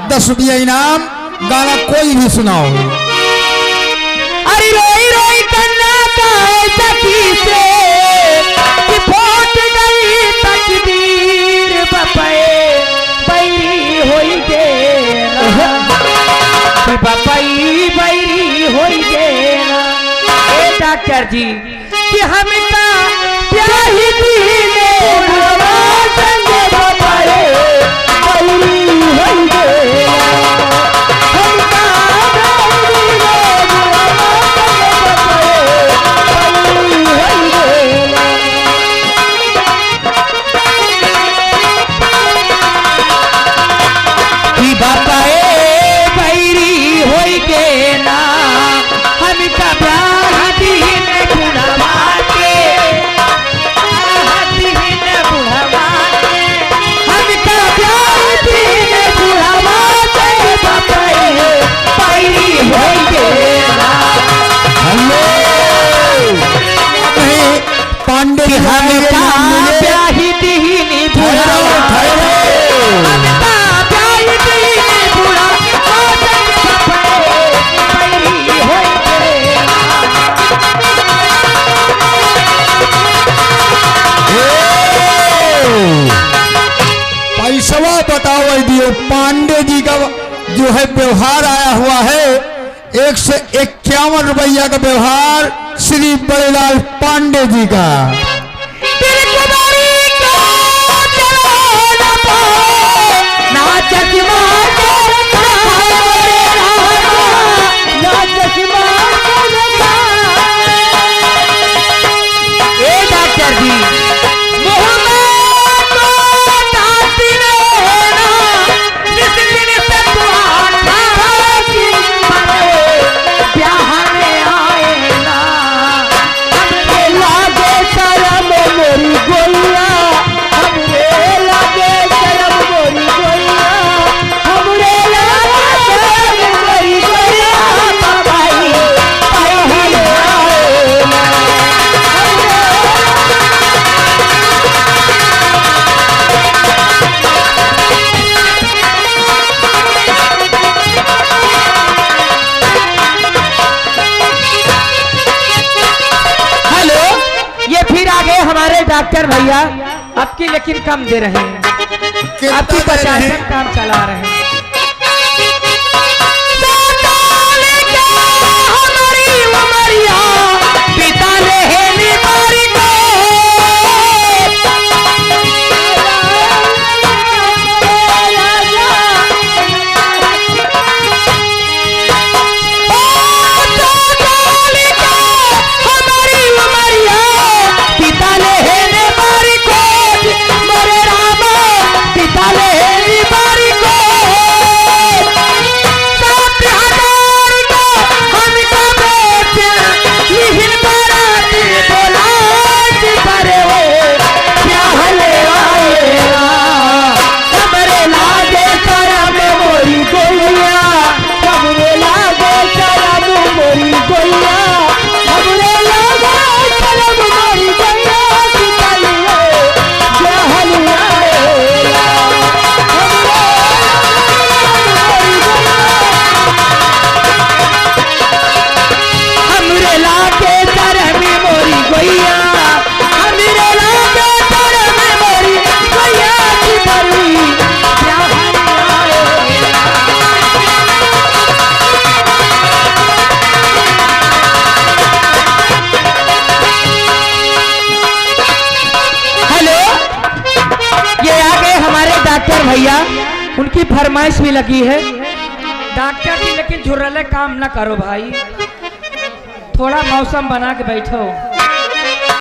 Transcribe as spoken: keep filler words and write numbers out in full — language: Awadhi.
दस रुपया इनाम, गाना कोई भी सुनाओ। अरे रोई रोई कन्ना का ऐसा किसे कि फूट गई तकदीर, बपए बैरी होई गेना, कि बपई बैरी होई गेना। ए डॉक्टर जी, कि हमका प्याही दीने बुढ़वा संग बपए बैरी होई गेना। हमका प्याही दीने बुढ़वा संग बपए बैरी होई गेना। कि बपए बैरी होई गेना, हमका ब्याह दीने बुढ़वा के, ब्याह दीने बुढ़वा के, हमका ब्याह दीने बुढ़वा के, बपए बैरी होई गेना। हेलो। नहीं। पांडे जी, हमका ब्याही दीनी बुढ़वा। ठहरो, ठहरो। हमका ब्याही दीनी बुढ़वा। ए, पैसवा बताओ दियो। पांडे जी का जो है व्यवहार आया हुआ है, एक सौ इक्यावन रुपया का व्यवहार श्री बड़ेलाल पांडे जी का। ए डॉक्टर जी, मुँह में तो दांत नहीं है ना, जिस दिन से तू आठा की मरे ब्याह में आए ना। हमरे लागे शरम मोरी गोइया, हमरे लागे शरम मोरी गोइया, हमरे लागे शरम मोरी गोइया, बाबाई, बाबाई आए ना। हेलो, ये फिर आ गए हमारे डॉक्टर भैया, अब की लेकिन कम दे रहे हैं, कितना अब की दे रहे हैं? पचास काम चला रहे हैं। हेलो, ये आ गए हमारे डॉक्टर भैया, उनकी फरमाइश भी लगी है। डॉक्टर जी, लेकिन झुर्रले काम ना करो भाई, थोड़ा मौसम बना के बैठो।